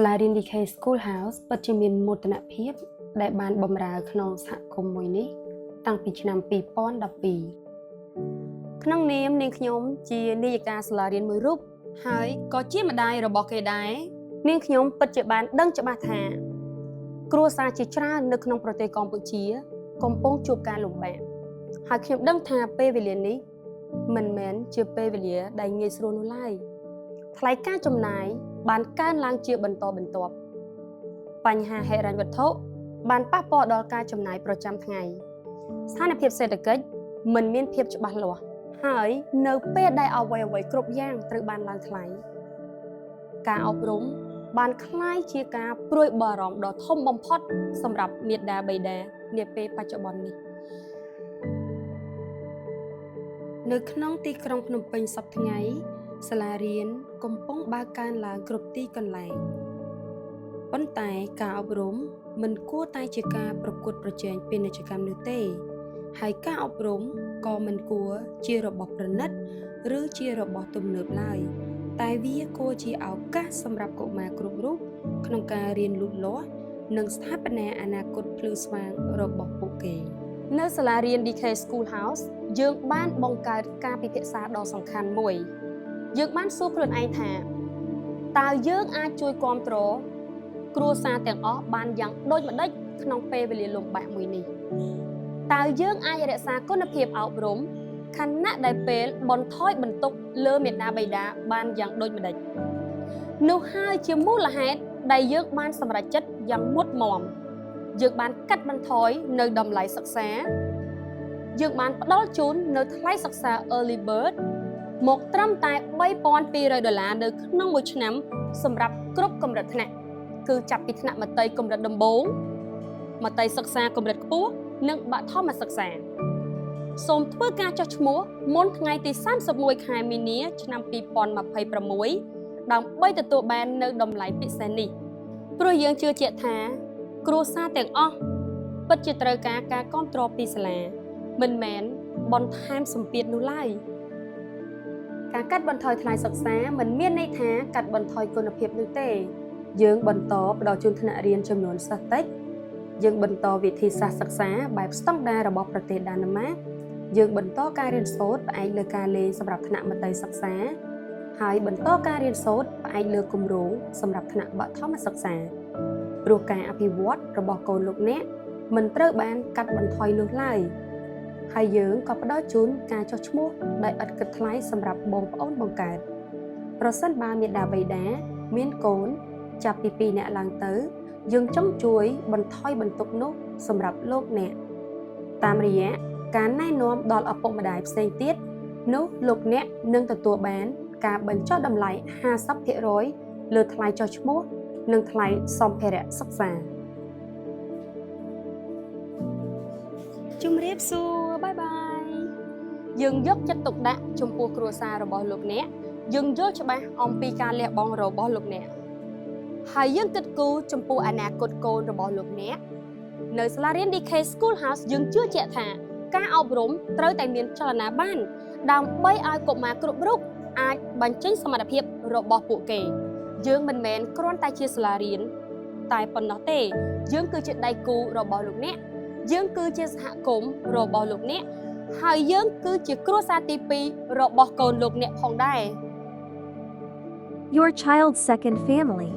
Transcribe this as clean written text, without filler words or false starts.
សាលារៀន DK School House ពិតជាមានមោទនភាពដែលបានបម្រើក្នុងសហគមន៍មួយនេះ តាំងពីឆ្នាំ2012ក្នុងនាមនាងខ្ញុំជានាយិកាសាលារៀនមួយរូបហើយក៏ជាម្ដាយរបស់គេដែរនាងខ្ញុំពិតជាបានដឹងច្បាស់ថា គ្រួសារជាច្រើននៅក្នុងប្រទេសកម្ពុជា កំពុងជួបការលំបាកហើយខ្ញុំដឹងថាពេលវេលានេះមិនមែនជាពេលវេលាដែលងាយស្រួលនោះឡើយថ្លៃការចំណាយបានកើនឡើងជាបន្តបន្ទាប់បញ្ហាហិរញ្ញវត្ថុបានប៉ះពាល់ដល់ការចំណាយប្រចាំថ្ងៃស្ថានភាពសេដ្ឋកិច្ចមិនមានភាពច្បាស់លាស់ហើយនៅពេលដែលអ្វីអ្វីគ្រប់យ៉ាងត្រូវបានឡើងថ្លៃការអប់រំបានក្លាយជាការព្រួយបារម្ភដ៏ធំបំផុតសម្រាប់មាតាបិតានាពេលបច្ចុប្បន្ននេះនៅក្នុងទីក្រុងភ្នំពេញសព្វថ្ងៃសាលារៀនកំពុងបើកកើនឡើងគ្រប់ទីកន្លែងប៉ុន្តែការអប់រំមិនគួរតែជាការប្រកួតប្រជែងពាណិជ្ជកម្មនោះទេ ហើយការអប់រំក៏មិនគួរជារបស់ប្រណិត ឬជារបស់ទំនើបឡើយ តែវាគួរជាឱកាសសម្រាប់កុមារគ្រប់រូបក្នុងការរៀនលូតលាស់និងស្ថាបនាអនាគតភ្លឺស្វាងរបស់ពួកគេ នៅសាលារៀន DK School House យើងបានបង្កើតការពិភាក្សាដ៏សំខាន់មួយ យើងបានសួរខ្លួនឯងថាតើយើងអាចជួយគាំទ្រគ្រួសារទាំងអស់បានយ៉ាងដូចម្តេចក្នុងពេលវេលាលំបាកមួយនេះតើយើងអាចរក្សាគុណភាពអប់រំខណៈដែលពេលបន្ថយបន្ទុកលើមាតាបិតាបានយ៉ាងដូចម្តេចនោះហើយជាមូលហេតុដែលយើងបានសម្រេចចិត្តយ៉ាងមុតមមយើងបានកាត់បន្ថយនៅតម្លៃសិក្សា យើងបានផ្ដល់ជូននៅថ្លៃសិក្សា Early Bird មកត្រឹមតែ3200ដុល្លារនៅក្នុងមួយឆ្នាំសម្រាប់គ្រប់កម្រិតថ្នាក់គឺចាប់ពីថ្នាក់មត្តេយ្យកម្រិតដំបូងមត្តេយ្យសិក្សាកម្រិតខ្ពស់និងបឋមសិក្សាសូមធ្វើការចុះឈ្មោះមុនថ្ងៃទី31ខែមីនាឆ្នាំ2026ដើម្បីទទួលបាននៅតម្លៃពិសេសនេះព្រោះយើងជឿជាក់ថា គ្រួសារទាំងអស់ពិតជាត្រូវការការគាំទ្រពីសាលា មិនមែនបន្ថែមសម្ពាធនោះឡើយការកាត់បន្ថយថ្លៃសិក្សាមិនមានន័យថាកាត់បន្ថយគុណភាពនោះទេ យើងបន្តផ្ដល់ជូនថ្នាក់រៀនចំនួនសិស្សតិចយើងបន្តវិធីសាស្ត្រសិក្សាបែបស្តង់ដាររបស់ប្រទេសដាណឺម៉ាកយើងបន្តការរៀនសូត្រផ្អែកលើការលេងសម្រាប់ថ្នាក់មត្តេយ្យសិក្សា ហើយបន្តការរៀនសូត្រផ្អែកលើគម្រោងសម្រាប់ថ្នាក់បឋមសិក្សាព្រោះការអភិវឌ្ឍរបស់កូនលោកអ្នកមិនត្រូវបានកាត់បន្ថយនោះឡើយហើយយើងក៏ផ្ដល់ជូនការចុះឈ្មោះដោយឥតគិតថ្លៃសម្រាប់បងប្អូនបង្កើតប្រសិនបើមាតាបិតាមានកូនចាប់ពី2នាក់ឡើងទៅ យើងចង់ជួយបន្ថយបន្ទុកនោះសម្រាប់លោកអ្នកតាមរយៈការណែនាំដល់ឪពុកម្ដាយផ្សេងទៀតនោះលោកអ្នកនឹងទទួលបានការបញ្ចុះតម្លៃ50%លើថ្លៃចុះឈ្មោះនិងថ្លៃសម្ភារៈសិក្សាជំរាបសួរ bye bye យើងយកចិត្តទុកដាក់ចំពោះគ្រួសាររបស់លោកអ្នកយើងយល់ច្បាស់អំពីការលះបង់របស់លោកអ្នកហើយយើងគិតគូរចំពោះអនាគតកូនរបស់លោកអ្នកនៅសាលារៀន DK School House យើងជឿជាក់ថាការអប់រំត្រូវតែមានចលនាបាន ដើម្បីឲ្យកុមារគ្រប់រូបអាចបញ្ចេញសមត្ថភាពរបស់ពួកគេ យើងមិនមែនគ្រាន់តែជាសាលារៀនតែប៉ុណ្ណោះទេ យើងគឺជាដៃគូរបស់លោកអ្នកយើងគឺជាសហគមន៍របស់លោកអ្នកហើយយើងគឺជាគ្រួសារទី2របស់កូនលោកអ្នកផងដែរ Your child's second family.